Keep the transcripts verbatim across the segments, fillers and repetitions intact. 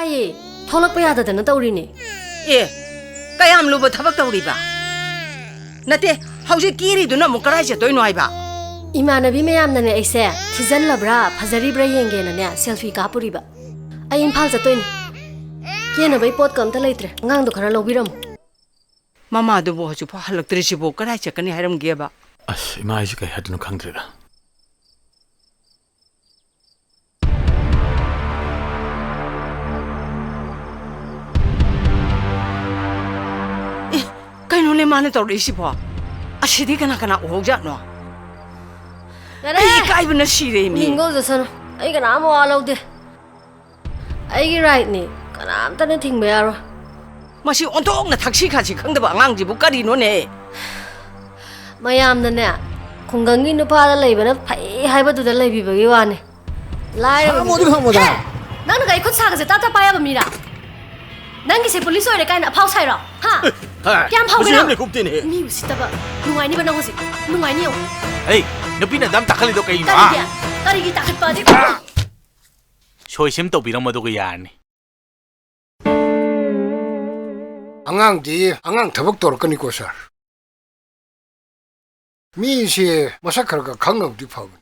ꯑꯦ, ꯊꯣꯛꯂꯛꯄ ꯌꯥꯗꯗꯅ ꯇꯧꯔꯤꯅꯦ꯫ ꯑꯦ, ꯀꯌꯥꯝ ꯂꯨꯕ ꯊꯕꯛ ꯇꯧꯔꯤꯕ? ꯅꯠꯇꯦ, ꯍꯧꯖꯤꯛ ꯀꯦꯔꯤꯗꯨꯅ ꯑꯃꯨꯛ ꯀꯗꯥꯏ ꯆꯠꯇꯣꯏꯅꯣ ꯍꯥꯏꯕ? ꯏꯃꯥꯟꯅꯕꯤ ꯃꯌꯥꯝꯅꯅꯦ ꯑꯩꯁꯦ ꯊꯤꯖꯜꯂꯕ꯭ꯔꯥ ꯐꯖꯔꯤꯕ꯭ꯔꯥ ꯌꯦꯡꯒꯦꯅꯅꯦ ꯁꯦꯜꯐꯤ ꯀꯥꯞꯄꯨꯔꯤꯕ꯫ ꯑꯩ ꯏꯝꯐꯥꯜ ꯆꯠꯇꯣꯏꯅꯦ꯫ ꯀꯦꯅꯕꯩ ꯄꯣꯠꯀ ꯑꯝꯇ ꯂꯩꯇ꯭ꯔꯦ꯫ ꯑꯉꯥꯡꯗꯣ ꯈꯔ ꯂꯧꯕꯤꯔꯝꯃꯣ꯫ ꯃꯃꯥꯗꯨꯕꯨ ꯍꯧꯖꯤꯛꯐꯥꯎ ꯍꯜꯂꯛꯇ꯭ꯔꯤꯁꯤꯕꯨ ꯀꯗꯥꯏ ꯆꯠꯀꯅꯤ ꯍꯥꯏꯔꯝꯒꯦꯕ? ꯑꯁ, ꯏꯃꯥ, ꯑꯩꯁꯦ ꯀꯩ ꯍꯥꯏꯗꯣꯏꯅꯣ ꯈꯪꯗ꯭ꯔꯦꯗ꯫ ꯑꯦ, ꯀꯩꯅꯣꯅꯦ ꯃꯥꯅ ꯇꯧꯔꯛꯏꯁꯤꯕꯣ? ꯑꯁꯤꯗꯤ ꯀꯅꯥ ꯀꯅꯥ ꯎꯍꯧꯖꯥꯠꯅꯣ? ꯌꯥꯔꯦ! ꯑꯩ ꯏꯀꯥꯏꯕꯅ ꯁꯤꯔꯦ ꯃꯤ꯫ ꯃꯤꯡꯒꯧꯗ ꯁꯅꯨ꯫ ꯑꯩ ꯀꯅꯥꯝ ꯋꯥ ꯂꯧꯗꯦ꯫ ꯑꯩꯒꯤ ꯔꯥꯏꯠꯅꯤ, ꯀꯅꯥꯝꯇꯅ ꯊꯤꯡꯕ ꯌꯥꯔꯣꯏ꯫ ꯃꯁꯤ ꯑꯣꯟꯊꯣꯛꯅ ꯊꯛꯁꯤ ꯈꯥꯁꯤ ꯈꯪꯗꯕ ꯑꯉꯥꯡꯁꯤꯕꯨ ꯀꯔꯤꯅꯣꯅꯦ? ꯃꯌꯥꯝꯅꯅꯦ, ꯈꯨꯡꯒꯪꯒꯤ ꯅꯨꯄꯥꯗ ꯂꯩꯕꯅ ꯐꯩ ꯍꯥꯏꯕꯗꯨꯗ ꯂꯩꯕꯤꯕꯒꯤ ꯋꯥꯅꯤ꯫ ꯂꯥꯏꯔꯕ ꯈꯥꯝꯃꯣ, ꯑꯗꯨ ꯈꯥꯝꯃꯣꯗ꯫ ꯍꯦ! ꯅꯪꯅ ꯀꯩ ꯈꯨꯠ ꯁꯥꯒꯁꯦ ꯇꯥꯞ ꯇꯥꯞ ꯄꯥꯏ ꯌꯥꯕ ꯃꯤꯔꯥ? ꯅꯪꯒꯤꯁꯦ ꯄꯨꯂꯤꯁ ꯑꯣꯏꯔꯦ ꯀꯥꯏꯅ ꯑꯐꯥꯎ ꯁꯥꯏꯔꯣ? ꯍꯥ? ꯍꯥ? ꯀꯌꯥꯝ ꯐꯥꯎꯒꯦ ꯃꯁꯤ ꯅꯪ? ꯌꯥꯝꯅ ꯀꯨꯞꯇꯦꯅꯦꯍꯦ꯫ ꯃꯤ ꯎꯁꯤꯠꯇꯕ꯫ ꯅꯨꯡꯉꯥꯏꯅꯤꯕ ꯅꯪ ꯍꯧꯖꯤꯛ꯫ ꯅꯨꯡꯉꯥꯏꯅꯤ ꯌꯦꯡꯉꯨ꯫ ꯑꯩ, ꯅꯨꯄꯤꯅ ꯑꯗꯨꯝ ꯇꯥꯈꯠꯂꯤꯗꯣ ꯀꯩꯅꯣ, ꯍꯥ? ꯀꯔꯤꯒꯤ? ꯀꯔꯤꯒꯤ ꯇꯥꯈꯠꯄ ꯑꯗꯤ? ꯁꯣꯏꯁꯦꯝ ꯇꯧꯕꯤꯔꯝꯃꯣ, ꯑꯗꯨꯒ ꯌꯥꯔꯅꯤ꯫ ꯑꯉꯥꯡꯗꯤ ꯑꯉꯥꯡ ꯊꯕꯛ ꯇꯧꯔꯛꯀꯅꯤꯀꯣ, ꯁꯥꯔ꯫ ꯃꯤꯁꯦ ꯃꯁꯛ ꯈꯔ ꯈꯔ ꯈꯪꯅꯕꯗꯤ ꯐꯕꯅꯤ꯫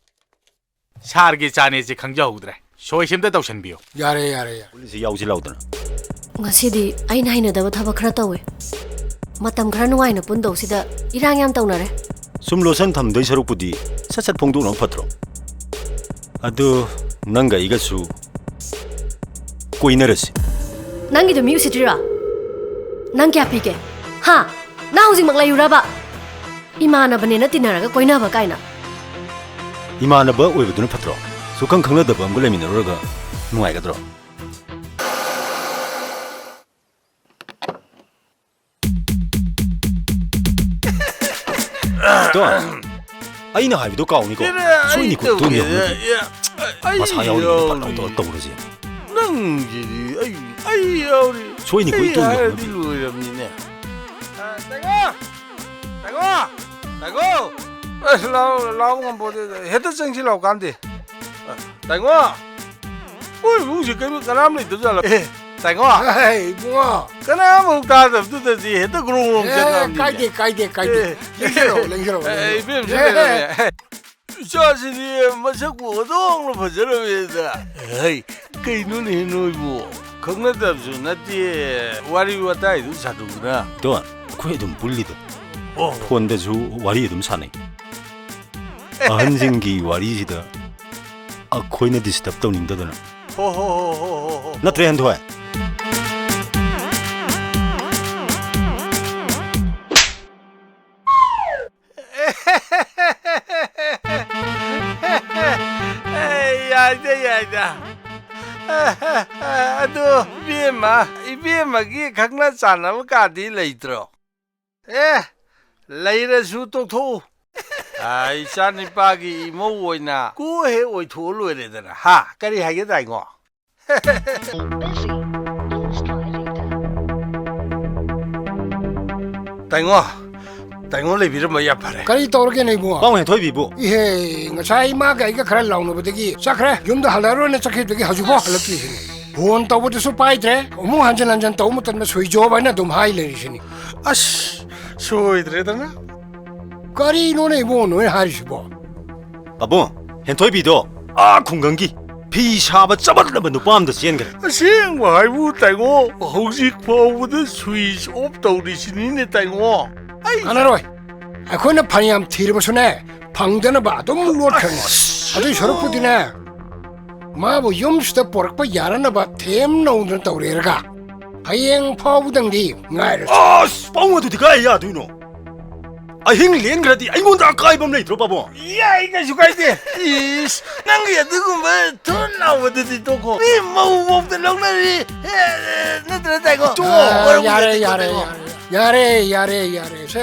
ꯁꯥꯔꯒꯤ ꯆꯥꯅꯦꯁꯦ ꯈꯪꯖꯍꯧꯗ꯭ꯔꯦ꯫ ꯁꯣꯏꯁꯦꯝꯇ ꯇꯧꯁꯟꯕꯤꯌꯣ꯫ ꯌꯥꯔꯦ, ꯌꯥꯔꯦ, ꯌꯥꯔꯦ꯫ ꯄꯨꯂꯤꯁꯁꯦ ꯌꯥꯎꯁꯤ ꯂꯥꯎꯗꯅ꯫ ꯉꯁꯤꯗꯤ ꯑꯩꯅ ꯍꯩꯅꯗꯕ ꯊꯕꯛ ꯈꯔ ꯇꯧꯋꯦ꯫ ꯃꯇꯝ ꯈꯔ ꯅꯨꯡꯉꯥꯏꯅ ꯄꯨꯟꯗꯧꯁꯤꯗ ꯏꯔꯥꯡ ꯌꯥꯝ ꯇꯧꯅꯔꯦ꯫ ꯁꯨꯝ ꯂꯣꯠꯁꯟ ꯊꯝꯗꯣꯏ ꯁꯔꯨꯛꯄꯨꯗꯤ ꯁꯠ ꯁꯠ ꯐꯣꯡꯗꯣꯛꯅꯕ ꯐꯠꯇ꯭ꯔꯣ? ꯑꯗꯨ ꯅꯪꯒ ꯑꯩꯒꯁꯨ ꯀꯣꯏꯅꯔꯁꯤ꯫ ꯅꯪꯒꯤꯗꯣ ꯃꯤ ꯎꯁꯤꯠꯇ꯭ꯔꯤꯔꯣ? ꯅꯪ ꯀꯌꯥ ꯄꯤꯒꯦ? ꯍꯥ? ꯅꯪ ꯍꯧꯖꯤꯛꯃꯛ ꯂꯩꯔꯨꯔꯕ? ꯏꯃꯥꯟꯅꯕꯅꯦꯅ ꯇꯤꯟꯅꯔꯒ ꯀꯣꯏꯅꯕ ꯀꯥꯏꯅ꯫ ꯏꯃꯥꯟꯅꯕ ꯑꯣꯏꯕꯗꯨꯅ ꯐꯠꯇ꯭ꯔꯣ? ꯁꯨꯛꯈꯪ ꯈꯪꯅꯗꯕ ꯑꯃꯒ ꯂꯩꯃꯤꯟꯅꯔꯨꯔꯒ ꯅꯨꯡꯉꯥꯏꯒꯗ꯭ꯔꯣ? ꯇꯣ, ꯑꯩꯅ ꯍꯥꯏꯕꯗꯣ ꯀꯥꯎꯅꯤꯀꯣ꯫ ꯀꯩꯅꯣ, ꯑꯩ ꯁꯣꯏꯅꯤꯀꯣ, ꯇꯣꯡꯒꯦ, ꯏꯇꯣꯝ ꯌꯧꯅꯗꯦ꯫ ꯑꯦ, ꯑꯩ ꯃꯁꯥ ꯌꯥꯎꯔꯤ ꯌꯥꯎꯔꯤ꯫ ꯄꯠ ꯂꯥꯎ ꯇꯧꯔ ꯇꯧꯔꯁꯦ꯫ ꯅꯪꯒꯤꯗꯤ ꯑꯩ, ꯑꯩ ꯌꯥꯎꯔꯤ꯫ ꯁꯣꯏꯅꯤꯀꯣ, ꯑꯩ ꯏꯇꯣꯝ ꯍꯥꯏꯔꯗꯤ ꯌꯧꯅꯗꯦ꯫ ꯂꯣꯏꯔꯕꯅꯤꯅꯦ꯫ ꯑ, ꯇꯥꯏꯉꯣ! ꯇꯥꯏꯉꯣ! ꯇꯥꯏꯉꯣ! ꯑꯁ, ꯂꯥꯎ, ꯂꯥꯎ ꯉꯝꯄꯣꯠꯇꯦꯗ꯫ ꯍꯦꯛꯇ ꯆꯪꯁꯤ ꯂꯥꯎ ꯀꯥꯟꯗꯦ꯫ ꯑ, ꯇꯥꯏꯉꯣ! ꯃꯣꯏ ꯏꯃꯨꯡꯁꯤ ꯀꯩꯅꯣ ꯀꯅꯥꯝ ꯂꯩꯇꯕ ꯖꯥꯠꯂꯣ? ꯑꯦ, ꯇꯥꯏꯉꯣ꯫ ꯑꯦ, ꯏꯕꯨꯡꯉꯣ꯫ ꯀꯅꯥꯝꯃꯨꯛ ꯇꯥꯗꯕꯗꯨꯗꯗꯤ ꯍꯦꯛꯇ ꯒ꯭ꯔꯣꯡ ꯒ꯭ꯔꯣꯡ ꯑꯦ, ꯆꯪꯉꯛꯑꯕꯅꯤꯅꯦ꯫ ꯀꯥꯏꯗꯦ, ꯀꯥꯏꯗꯦ, ꯀꯥꯏꯗꯦ꯫ ꯑꯦ꯫ ꯂꯦꯡꯖꯔꯛꯑꯣ, ꯂꯦꯡꯖꯔꯛꯑꯣ, ꯑꯦ, ꯂꯦꯡꯖꯔꯛꯑꯣ꯫ ꯏꯕꯦꯝ, ꯑꯦ꯫ ꯏꯆꯥꯁꯤꯗꯤ ꯃꯁꯛꯄꯨ ꯑꯣꯟꯊꯣꯛꯅ ꯐꯖꯔꯝꯃꯦꯗ꯫ ꯍꯩ, ꯀꯩꯅꯣꯅꯦ ꯅꯣꯏꯕꯨ? ꯈꯪꯅꯗꯕꯁꯨ ꯅꯠꯇꯦ, ꯋꯥꯔꯤ ꯋꯥꯇꯥꯏꯗꯨ ꯁꯥꯟꯅꯧꯗꯅ꯫ ꯇꯣ, ꯑꯩꯈꯣꯏ ꯑꯗꯨꯝ ꯄꯨꯜꯂꯤꯗꯣ꯫ ꯑꯣ꯫ ꯐꯣꯟꯗꯁꯨ ꯋꯥꯔꯤ ꯑꯗꯨꯝ ꯁꯥꯟꯅꯩ꯫ ꯑꯍꯟꯁꯤꯡꯒꯤ ꯋꯥꯔꯤꯁꯤꯗ ꯑꯩꯈꯣꯏꯅ disturb ꯇꯧꯅꯤꯡꯗꯗꯅ꯫ ꯍꯣ, ꯍꯣ, ꯍꯣ꯫ ꯅꯠꯇ꯭ꯔꯦ, ꯍꯦꯟꯊꯣꯏ? ꯑꯦ, ꯌꯥꯏꯗ, ꯌꯥꯏꯗ꯫ ꯑꯗꯨ ꯏꯕꯦꯝꯃ, ꯏꯕꯦꯝꯃꯒꯤ ꯈꯪꯅ ꯆꯥꯟꯅꯕ ꯀꯥꯗꯤ ꯂꯩꯇ꯭ꯔꯣ? ꯑꯦ, ꯂꯩꯔꯁꯨ ꯇꯣꯛꯊꯣꯛꯎ꯫ ꯑ, ꯏꯆꯥ ꯅꯤꯄꯥꯒꯤ ꯏꯃꯧ ꯑꯣꯏꯅ ꯀꯨ ꯍꯦꯛ ꯑꯣꯏꯊꯣꯛꯑ ꯂꯣꯏꯔꯦꯗꯅ꯫ ꯍꯥ? ꯀꯔꯤ ꯍꯥꯏꯒꯦ ꯇꯥꯏꯉꯣ? ꯇꯥꯏꯉꯣ, ꯇꯥꯏꯉꯣ ꯂꯩꯕꯤꯔꯝꯕ ꯌꯥꯝ ꯐꯔꯦ꯫ ꯀꯔꯤ ꯇꯧꯔꯒꯦꯅꯦ ꯏꯕꯨꯡꯉꯣ? ꯄꯥꯎ ꯍꯦꯟꯊꯣꯏꯕꯤꯕꯨ? ꯏꯍꯦ, ꯉꯁꯥꯏ ꯏꯃꯥꯒ ꯑꯩꯒ ꯈꯔ ꯂꯥꯎꯅꯕꯗꯒꯤ ꯆꯠꯈ꯭ꯔꯦ꯫ ꯌꯨꯝꯗ ꯍꯜꯂꯛꯑꯔꯣꯏꯅ ꯆꯠꯈꯤꯕꯗꯒꯤ ꯍꯧꯖꯤꯛꯐꯥꯎ ꯍꯜꯂꯛꯇ꯭ꯔꯤꯁꯤꯅꯦ꯫ ꯐꯣꯟ ꯇꯧꯕꯗꯁꯨ ꯄꯥꯏꯗ꯭ꯔꯦ꯫ ꯑꯃꯨꯛ ꯍꯟꯖꯤꯟ ꯍꯟꯖꯤꯟ ꯇꯧꯕ ꯃꯇꯝꯗ switch off ꯍꯥꯏꯅ ꯑꯗꯨꯝ ꯍꯥꯏ ꯂꯩꯔꯤꯁꯤꯅꯤ꯫ ꯑꯁ, ꯁꯣꯏꯗ꯭ꯔꯦꯗꯅ꯫ ꯀꯔꯤꯅꯣꯅꯦ ꯏꯕꯨꯡꯉꯣ ꯅꯣꯏ ꯍꯥꯏꯔꯤꯁꯤꯕꯣ? ꯄꯥꯕꯨꯡ, ꯍꯦꯟꯊꯣꯏꯕꯤꯗꯣ ꯑꯥ ꯈꯨꯡꯒꯪꯒꯤ ꯐꯤ ꯁꯥꯕ ꯆꯕꯠꯅꯕ ꯅꯨꯄꯥ ꯑꯝꯗ ꯆꯦꯟꯈ꯭ꯔꯦ꯫ ꯑꯁꯦꯡꯕ ꯍꯥꯏꯕꯨ ꯇꯥꯏꯉꯣ, ꯍꯧꯖꯤꯛ ꯐꯥꯎꯕꯗ switch off ꯇꯧꯔꯤꯁꯤꯅꯤꯅꯦ ꯇꯥꯏꯉꯣ꯫ ꯑꯩ ꯀꯥꯟꯅꯔꯣꯏ꯫ ꯑꯩꯈꯣꯏꯅ ꯐꯅꯌꯥꯝ ꯊꯤꯔꯕꯁꯨꯅꯦ, ꯐꯪꯗꯅꯕ ꯑꯗꯨꯝ ꯂꯣꯠꯈ꯭ꯔꯅꯤ꯫ ꯑꯗꯨꯏ ꯁꯔꯨꯛꯄꯨꯗꯤꯅꯦ, ꯃꯥꯕꯨ ꯌꯨꯝꯁꯤꯗ ꯄꯣꯔꯛꯄ ꯌꯥꯔꯅꯕ ꯊꯦꯝ ꯅꯧꯗꯅ ꯇꯧꯔꯦꯔꯒ ꯍꯌꯦꯡ ꯐꯥꯎꯕꯗꯪꯗꯤ ꯉꯥꯏꯔꯁꯤ꯫ ꯑꯁ, ꯄꯥꯕꯨꯡ, ꯑꯗꯨꯗꯤ ꯀꯥꯏ ꯌꯥꯗꯣꯏꯅꯣ? ꯑꯍꯤꯡ ꯂꯦꯟꯈ꯭ꯔꯗꯤ ꯑꯩꯉꯣꯟꯗ ꯑꯀꯥꯏꯕ ꯑꯃ ꯂꯩꯇ꯭ꯔꯣ, ꯄꯥꯕꯨꯡ? ꯌꯥꯏ, ꯀꯩꯁꯨ ꯀꯥꯏꯗꯦ꯫ ꯏꯁ, ꯅꯪꯒꯤ ꯑꯗꯨꯒꯨꯝꯕ ꯊꯨꯠ ꯂꯥꯎꯕꯗꯨꯗꯤ ꯇꯣꯛꯈꯣ꯫ ꯃꯤ ꯃꯧ ꯐꯥꯎꯗ ꯂꯧꯅꯔꯤ꯫ ꯑꯦ, ꯑꯦ, ꯅꯠꯇ꯭ꯔ ꯇꯥꯏꯀꯣ? ꯇꯣ꯫ ꯑ, ꯃꯔꯝ ꯌꯥꯔꯦ, ꯂꯩꯇꯦꯀꯣ, ꯌꯥꯔꯦ, ꯇꯥꯏꯀꯣ? ꯌꯥꯔꯦ, ꯌꯥꯔꯦ, ꯌꯥꯔꯦ, ꯌꯥꯔꯦ꯫ ꯁꯦ꯫